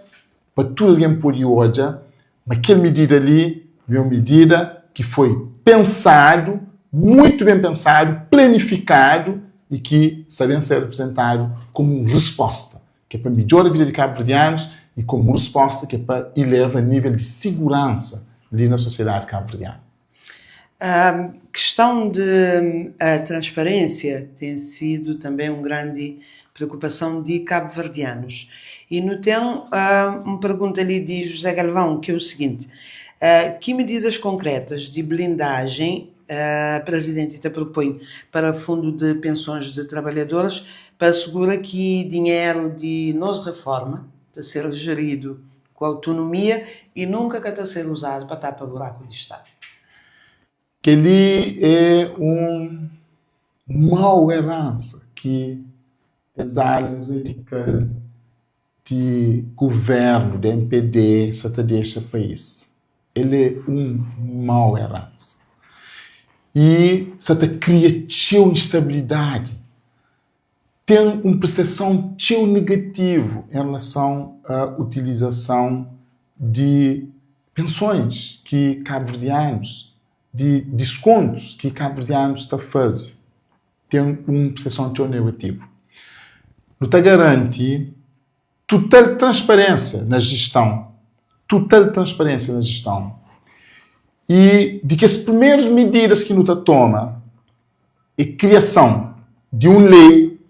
Speaker 2: pa tudu algen pode odja ma kel midida li é un midida ki foi pensadu, muitu ben pensadu, planifikadu i ki sta ben ser aprizentadu komu un resposta ki é pa midjora vida di kabuverdianus i komu un resposta ki é pa ileva nível di siguransa li na sosiedadi kabuverdianu.
Speaker 1: Questão de transparência tem sido também um grande preocupação de cabo-verdianos. E nu tem um pergunta li de José Galvão, que é o seguinte, que medidas concretas de blindagem Presidente ta propõe para Fundo de Pensões de Trabalhadores pa assegura que dinheiro de nos reforma ta ser gerido ku autonomia y nunka ka ta ser uzadu pa tapa buraku di Stadu.
Speaker 2: Kel-li é un mau eransa ki es ala radikal di guvérnu di mpd sa ta dexa país. El é un mau eransa y sa ta kria txeu instabilidadi ten un perseson txeu negativu en relason a utilizason di pensons ki kabuverdianus, di diskontus ki kabuverdianus ta faze, ten un perseson txeu negativu. Nu ta garanti total transparênsia na jeston, total transparênsia na jeston. I di kes primerus mididas ki nu ta toma é kriason di un lei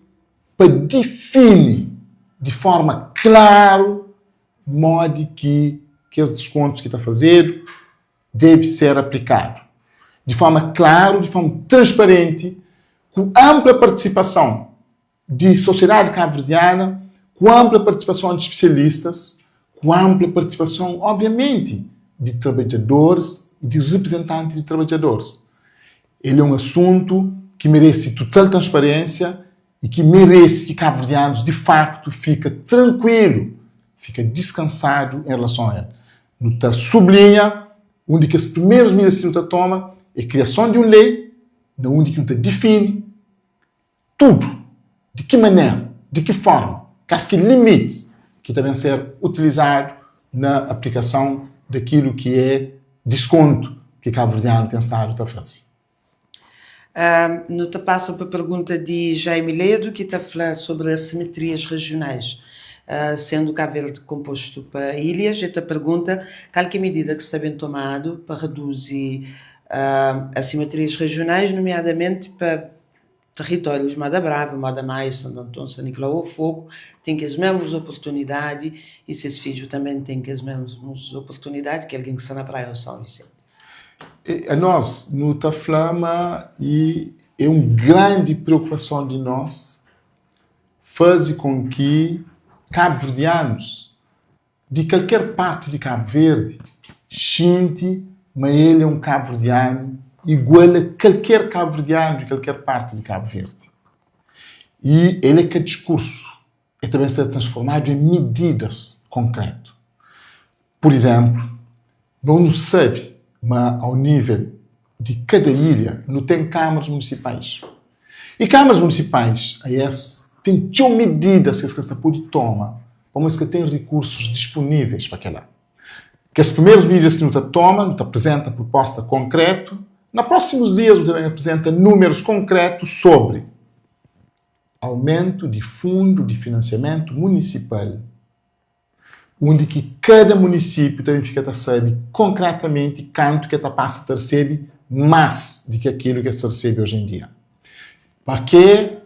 Speaker 2: pa difini di forma klaru modi ki kes diskontus ki ta fazedu debe ser aplikadu. Di forma klaru, di forma transparenti, ku ampla partisipason di sosiedadi kabuverdiana, ku ampla partisipason di spesialistas, ku ampla partisipason, obviamenti, di trabadjadoris i di riprizentanti di trabadjadoris. El é un asuntu ki merese total transparênsia i ki merese ki kabuverdianus, di faktu, fika trankuilu, fika diskansadu en relason a el. Nu ta sublinha un di kes primerus medidas ki nu ta toma é kriason di un lei na undi ki nu ta difini tudu, di ki manera, di ki forma, kas ki limitis ki ta ben ser utilizadu na aplikason dakilu ki é diskontu ki kabuverdianu ten stadu ta faze.
Speaker 1: Nu ta pasa pa pergunta di Jaime Ledo ki ta fla sobri asimetrias rejionais. Sendu Kabu Verdi konpostu pa ilhas, el ta pergunta kal ki é midida ki sta ben tomadu pa reduzi asimetrias rejionais, nomeadamenti pa Territórius moda Brava, moda Maio, Santo Anton, San Nicolau ô Fogo ten kes mesmus oportunidadi y ses fidju tanben ten kes mesmus oportunidadi ki algen ki sta na Praia ô São Vicente.
Speaker 2: Anos nu ta fla ma e é un grandi preokupason di nos faze kon ki kabuverdianus di kalker parti di Kabu Verdi xinti ma el é un kabuverdianu igual a kalker kabuverdianu di kalker parti di Kabu Verdi. I el é ka diskursu, el ta ben ser transformadu en mididas konkretu. Pur izenplu, nos nu sabe ma au nível di kada ilha nu ten kamaras munisipais. I kamaras munisipais a es ten txeu mididas ki es ka sta pode toma pamodi es ka ten rikursus dispuníveis pa kela. Kes primerus mididas ki nu ta toma, nu ta aprizenta pruposta konkretu. Na prósimus dias nu ta ben aprizenta númerus konkretu sobri aumentu di fundu di finansiamentu munisipal undi ki kada munisípiu ta ben fika ta sabe konkretamenti kantu ki el ta pasa ta resebe más di ki akilu ki el sta resebe oji en dia. Pa ke?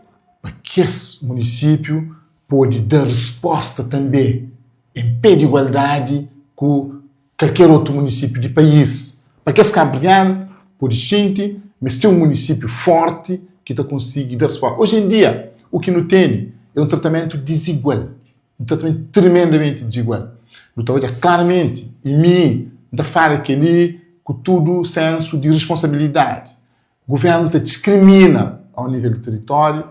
Speaker 2: Pa kes munisípiu pode da resposta tanbe en pé di igualdadi ku kalker otu munisípiu di país. Pa kes kabuverdianu pode xinti ma es ten un munisípiu forti ki ta konsigi da resposta. Oji en dia, u ki nu tene é un tratamentu dizigual. Un tratamentu tremendamenti dizigual. Nu ta odja klaramenti, i mi N ta fala kel-li ku tudu sensu di responsabilidadi, Guvernu ta diskrimina ao nível di teritóriu.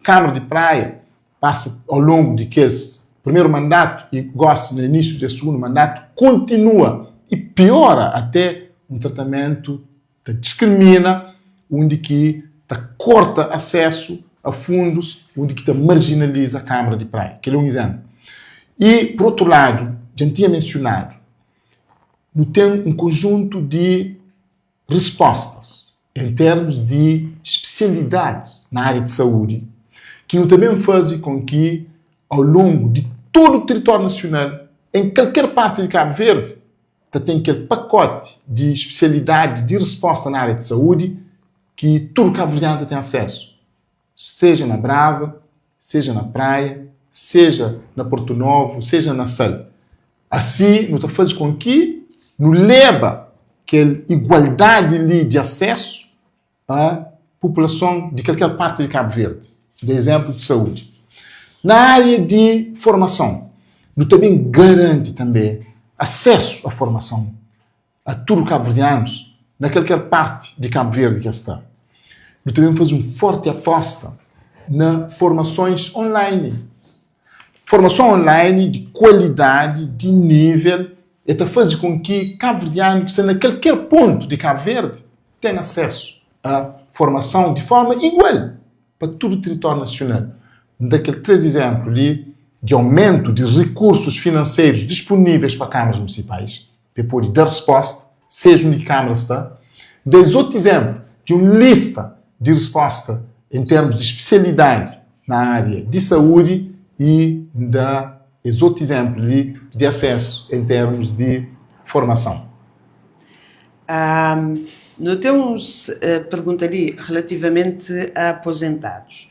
Speaker 2: Kâmara di Praia pasa ao longu di kes primeru mandatu i gosi na inísiu des sugundu mandatu kontinua i piora até un tratamentu ta diskrimina undi ki ta korta asesu a fundus undi ki ta marjinaliza Kâmara di Praia. Kel é un izénplu. I, pur otu ladu, dja N tinha mensionadu, nu ten un konjuntu di Respostas em termos di especialidades na área de saúde ki nu ta ben faze com ki ao longo di todo território nacional, em kalker parte di Cabo Verde, ta ten kel pacote di especialidade di resposta na área de saúde ki tudo cabo-verdiano ta ten acesso. Seja na Brava, seja na Praia, seja na Porto Novo, seja na Sal. Asi nu ta faze kon ki nu leba kel igualdadi li di asesu pa populason di kalker parti di Kabu Verdi. Da izénplu di saúdi. Na ária di formason, nu ta ben garanti tanbe asesu a formason a tudu kabuverdianus na kalker parti di Kabu Verdi ki es sta. Nu ta ben faze un forti aposta na formasons online. Formason online di kualidadi, di nível, e ta faze kon ki kabuverdianu ki sta na kalker pontu di Kabu Verdi ten asesu a formason di forma igual pa tudu tiritóriu nasional. N da kel 3 izénplu li di aumentu di rikursus finanserus dispuníveis pa kamaras munisipais, pa e pode da resposta, seja undi ki kamara sta. Da es otu izénplu di un lista di resposta en termus di spesialidadi na ária di saúdi i N da es otu izénplu li di asesu en termus di formason.
Speaker 1: Nu ten uns pergunta li relativamenti a apozentadus.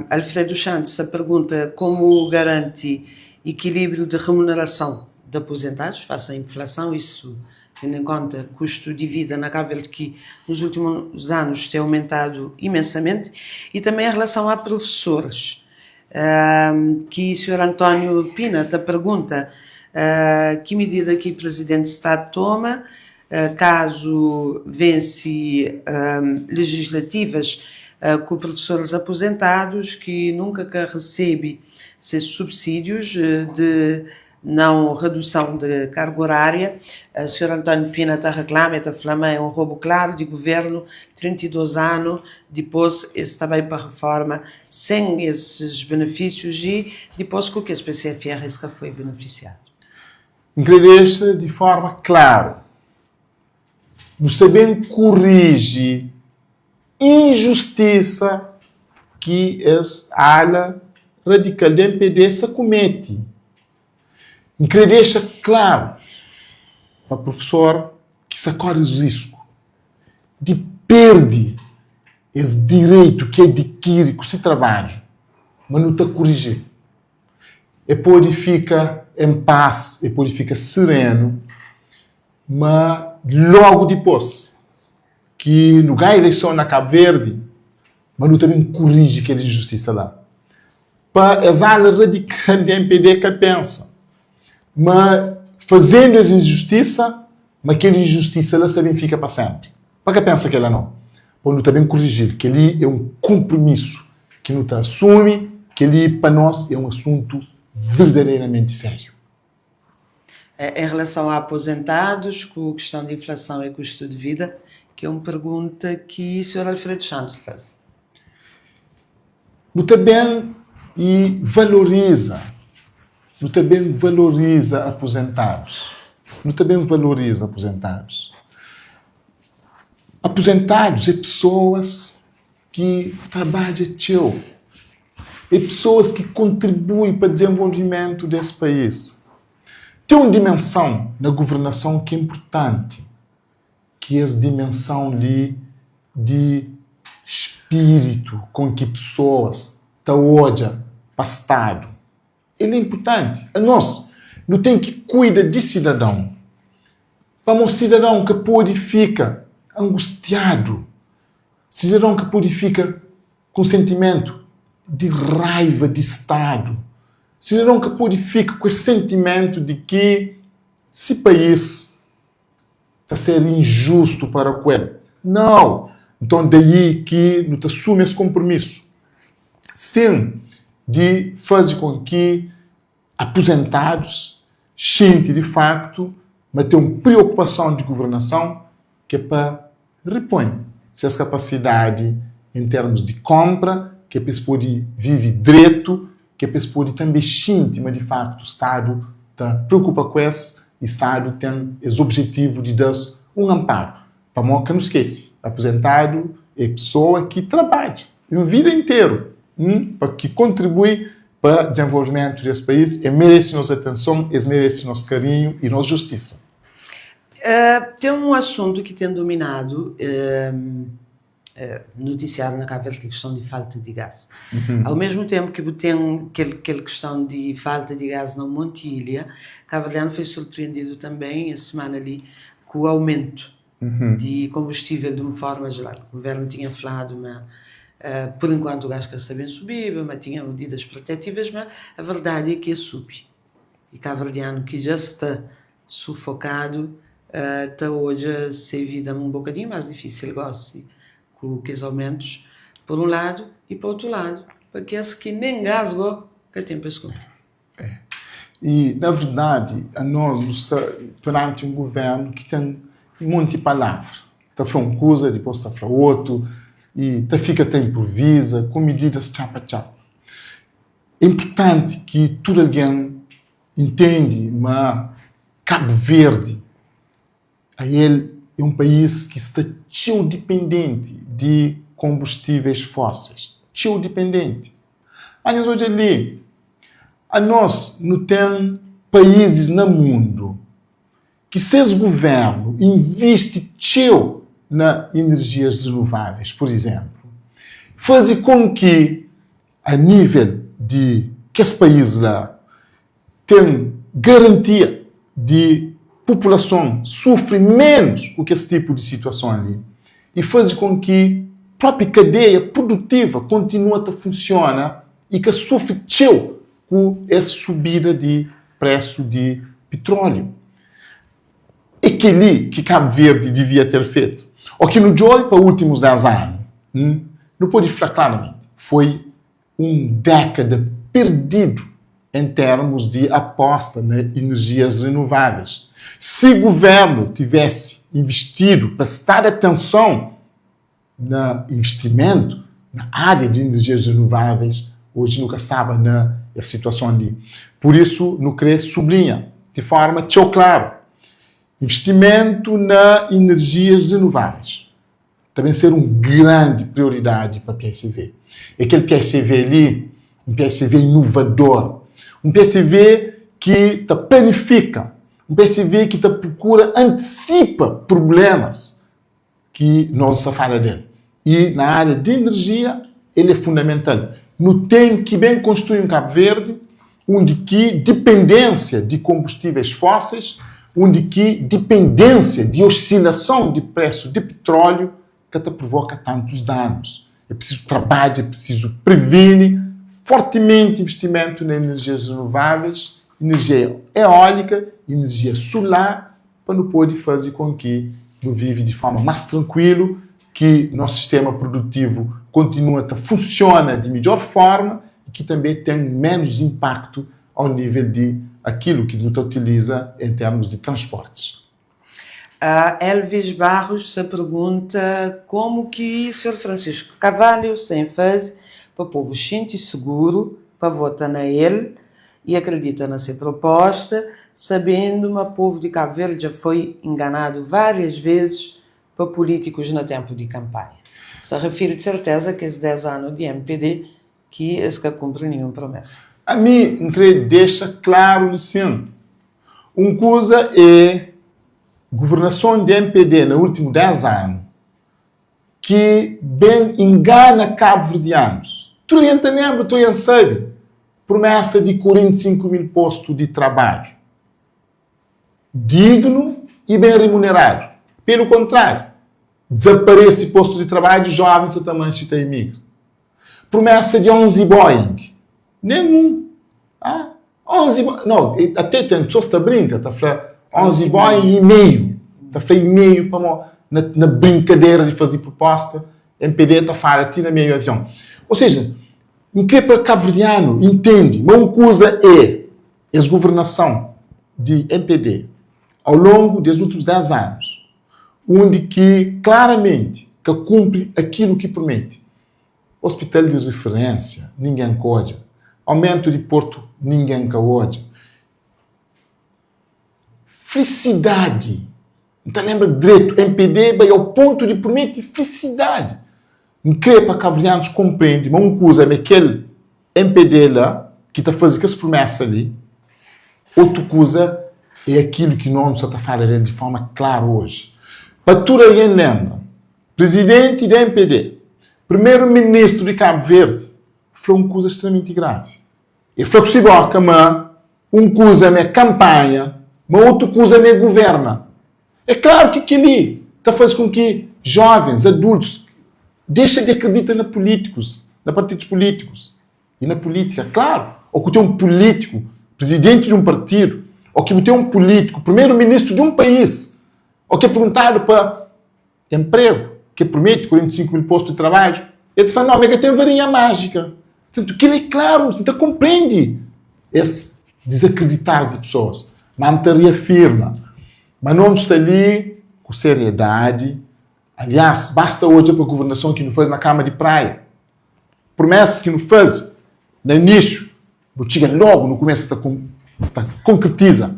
Speaker 1: Alfredo Santos ta pergunta komu garanti ikilíbriu di remunerason di apozentadus face a inflason, isu tendo em conta custo di vida na Cabo Verde ki nos últimos anos tem aumentado imensamente, e também em relação a professores, ki senhor António Pina ta pergunta ki medida ki presidente sta toma caso vence legislativas ku professores aposentados ki nunka ka recebe ses subsídios de não redução de carga horária. Senhor António Pina ta reclama e ta fla ma é um roubo claro de governo, 32 ano dipôs es ta bai pa reforma sem esses benefícios e dipôs ku kes PCFR es ka foi beneficiado.
Speaker 2: N kre dexa di forma klaru, nu sta ben kuriji injustisa ki es ala radikal di mpd sta kumeti. N kre dexa klaru pa profesor ki sta kore risku di perde es direitu ki adikiri ku si trabadju, ma nu ta kuriji-l. E pode fika en pas, e pode fika serenu, ma logu dipôs ki nu ganha ileison na Kabu Verdi, ma nu ta ben kuriji kel injustisa la. Pa es ala radikal di mpd ka pensa ma fazendu es injustisa, ma kel injustisa la sta ben fika pa senpri. Pa ka pensa kela nau. Pa nu ta ben kurijil. Keli e un kunprumisu ki nu ta asumi, keli pa nos e un asuntu verdaderamenti sériu.
Speaker 1: Em relação a aposentados, ku questão de inflação e custo de vida, que é um pergunta que senhor Alfredo Santos faz.
Speaker 2: Nu ta ben e valoriza, nu ta ben valoriza aposentados. Nu ta ben valoriza aposentados. Aposentados é pessoas ki trabadja txeu, é pesoas ki kontribui pa dizenvolvimentu des país. Ten un dimensãu na governasãu ki é inpurtanti, ki es dimensãu li di spiritu kon ki pesoas ta odja pa Stadu. El é inpurtanti. Anos, nu ten ki kuida di sidadãu, pamodi sidadãu ka pode fika angustiadu Siderão ka pode fika ku sentimentu di raiva di Stadu. Sidadon ka pode fika ku es sentimentu di ki si país ta ser injustu para ku el. Nau! Nton, daí ki nu ta asumi es konpromisu, sin di faze kon ki apuzentadus xinti di faktu ma ten un priokupason di guvernason ki é pa ripoi ses kapasidadi en termus di konpra, ki é pa es pode vive dretu, ki é pa es pode tanbe xinti ma di faktu Stadu ta priokupa ku es i Stadu ten es objetivu di da-s un anparu. Pamó ka nu skese, apuzentadu é pesoa ki trabadja un vida interu pa ki kontribui pa dizenvolvimentu di es país, e merese nos atenson, es merese nos karinhu i nos justisa.
Speaker 1: Ten un asuntu ki ten dominadu notisiáriu na Kabu Verdi, ki é kiston di falta di gás. Au mesmu tenpu ki bu ten kel kel kiston di falta di gás na un monti ilha, kabuverdianu foi surpreendidu tanben es simana li ku aumentu di konbustível di un forma jeral. Guvernu tinha fladu ma pur enkuantu gás ka sta ben subiba, ma tinha medidas protetivas, ma a verdadi é ki es subi. I kabuverdianu ki dja sta sufokadu ta odja se vida un bokadinhu más difísil gósi ku kes aumentus, pur un ladu, i pa otu ladu, pa kes ki nen gás gó ka ten pa es kunpra.
Speaker 2: É. I, na verdadi, anos nu sta peranti un guvernu ki ten monti palavra. Ta fla un kuza, dipôs ta fla otu, i ta fika ta inproviza ku mididas txapa-txapa. É inpurtanti ki tudu algen Intende ma Kabu Verdi ael é un país ki sta txeu dipendenti di konbustíveis fóseis. Txeu dipendenti. A nhos odja li, anos nu ten paízis na mundu ki ses guvérnu invisti txeu na inerjias renováveis, pur izénplu, faze kon ki a nível di kes país la ten garantia di populason sufri ménus ku kes tipu di situason li i faze kon ki própi kadeia produtiva kontinua ta funsiona i ka sufri txeu ku es subida di presu di pitróliu. É kel-li ki Kabu Verdi divia ter fetu. O ki nu djobe pa últimus 10 anu, nu pode fla klaramenti, foi un dékada perdidu en termus di aposta na inerjias renováveis. Si guvernu tivesse investidu, prestadu atenson na investimentu na ária di inerjias renováveis, oji nu ka staba na es situason li. Pur isu, nu krê sublinha di forma txeu klaru, investimentu na inerjias renováveis ta ben ser un grandi prioridadi pa PSV. É kel PSV li, un PSV inovador, un PSV ki ta planifika, un PSV ki ta prokura antisipa prublémas ki nos sta fala del. I na ária di enerjia el é fundamental. Nu ten ki ben konstrui un Kabu Verdi undi ki dipendênsia di konbustíveis fóseis, undi ki dipendênsia di osilason di presu di pitróliu ka ta provoka tantus danus. É prisizu trabadja, é prisizu previni fortimenti investimentu na enerjias renováveis, enerjia eólika, enerjia solar, pa nu pode faze kon ki nu vive di forma más trankuilu, ki nos sistema produtivu kontinua ta funsiona di midjór forma i ki tanbê ten ménus inpaktu ao nível di akilu ki nu ta utiliza en termus di transportis.
Speaker 1: A Elvis Barros sa pergunta komu ki Sr. Francisco Carvalho sta em faze pa povu xinti seguru pa vota na el i akredita na se proposta, sabendu ma povu di Kabu Verdi dja foi enganadu várias vezes pa pulítikus na tenpu di kanpanha. Sa refiri di serteza kes 10 anu di mpd ki es ka kunpri ninhun promesa.
Speaker 2: Ami N kre dexa klaru li sin, un kuza é guvernason di mpd na últimu 10 anu ki ben ingana kabuverdianus. Tudu algen ta lenbra, tudu algen sabe promesa di 45 mil postu di trabadju dignu i ben remuneradu. Pelu kontráriu, dizaparese postu di trabadju, jovens sa ta manxe ta imigra. Promesa di 11 Boeing, nen un. Ah. 11 no, até ten pessoas ta brinka, ta fla 11 boy e meio. Ta fla e meio pamo na, na brincadeira de fazer proposta, MPD ta fala ti na meio avião. Ou seja, N kre pa Kabuverdianu intende ma un kuza é es governason di mpd au longu des ultimus 10 anus, undi ki klaramenti ka kunpri akilu ki promete. Ospital di riferensia, ningen ka odja. Aumentu di portu, ningen ka odja. Flisidadi! N ta lenbra dretu, mpd bai au pontu di promete flisidadi. N kre pa kabuverdianus konprende ma un kuza ma é kel mpd la ki ta faze kes promesa li, otu kuza é akilu ki nos nu sa ta fala del di forma klaru oji. Pa tudu algen lenbra, prizidenti di mpd, primeru ministru di Kabu Verdi fla un kuza stremamenti gravi. El fla ku si boka ma un kuza ma é kanpanha, ma otu kuza ma é guverna. É klaru ki kel-li ta faze kon ki jovens, adultus, dexa di akredita na pulítikus, na partidus pulítikus i na pulítika. Klaru, ô ku ten un pulítiku, prizidenti di un partidu, ô ki bu ten un pulítiku, primeru-ministru di un país, ô ki é perguntadu pa Emprego, ki promete 45 mil postu di trabadju, el ta fla, no, mi ka ten varinha májika. Portantu, kel-li é klaru, N ta konprende es dizakriditar di pesoas, má N ta reafirma ma no sta li ku seriedadi. Aliás, basta odja pa governason ki nu faze na Kama di Praia. Promesas ki nu faze na inísiu, Nu txiga lógu, nu kumesa ta ta konkretiza.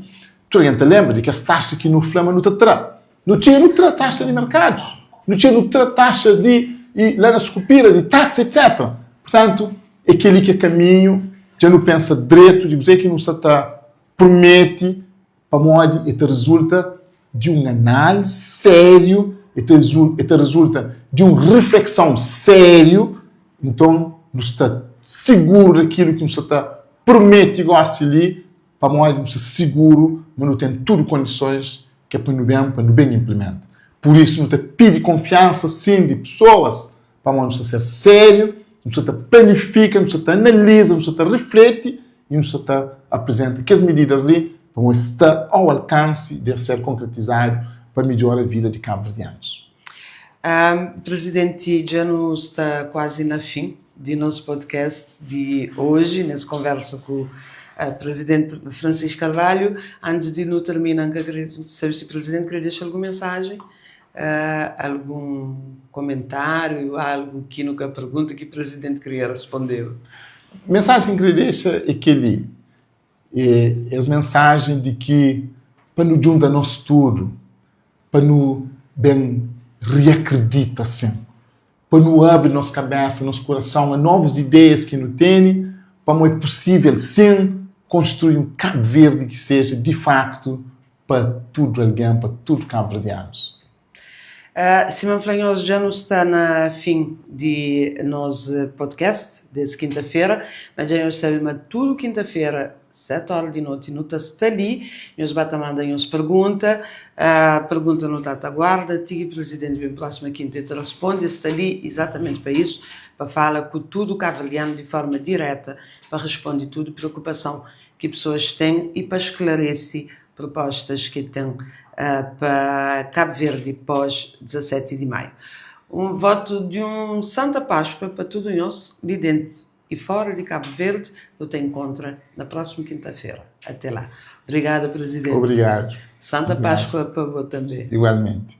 Speaker 2: Tudu algen ta lenbra di kes taxa ki nu fla ma nu ta tra. Nu txiga nu tra taxa di merkadus, nu txiga nu tra taxas di i la na Sukupira, di taxi, etc. Purtantu, é kel-li ki é kaminhu. Dja nu pensa dretu di kuzê ki nu sta ta promete, pamodi e ta rizulta di un análise sériu, e ta e ta rizulta di un riflekson sériu, nton nu sta siguru di kilu ki nu sta ta promete gosi li, pamodi nu sta siguru ma nu ten tudu kondisons ki é pa nu ben pa nu ben inplimenta. Pur isu nu ta pidi konfiansa sin di pesoas, pamodi nu sta ser sériu, nu sta ta planifika, nu sta ta analiza, nu sta ta rifleti i nu sta ta aprizenta kes mididas li pamodi sta au alkansi di es ser konkretizadu pa midjora vida di kabuverdianus.
Speaker 1: Presidenti, dja nu sta kuazi na fin di nos podcast di oji, nes konversa ku Presidenti Francisco Carvalho. Antis di nu termina, N ka kre sabe si Presidenti kre dexa algun mensajen Algun komentáriu, algu ki nu ka pergunta ki presidenti kria respondeba?
Speaker 2: Mensajen ki N kria dexa é kel-li, é es mensajen di ki pa nu djunta nos tudu, pa nu ben riakridita sin, pa nu abri nos kabésa, nos kurason a novus ideias ki nu tene, pamodi é pusível sin konstrui un Kabu Verdi ki seja di faktu pa tudu algen, pa tudu kabuverdianus.
Speaker 1: Sima N fla nhos, dja nu sta na fin di nos podcast des kinta-fera, ma dja nhos sabe ma tudu kinta-fera, 7 óra di noti, nu ta sta li. Nhos ba ta manda nhos pergunta. Pergunta nu ta ta guarda ti ki Presidenti ben próxima kinta e ta responde. E sta li izatamenti pa isu, pa fala ku tudu kabuverdianu di forma direta, pa responde tudu preokupason ki pesoas ten i pa sklarese propostas ki ten pa Cabo Verde pós 17 di Maio. Un votu di un Santa Páscoa pa tudu nhos li dentu i fora di Cabo Verde. Nu ta enkontra na prósimu kinta-fera. Ate la. Obrigada, Presidenti.
Speaker 2: Obrigadu.
Speaker 1: Santa Páscoa pa bo tanbe.
Speaker 2: Igualmenti.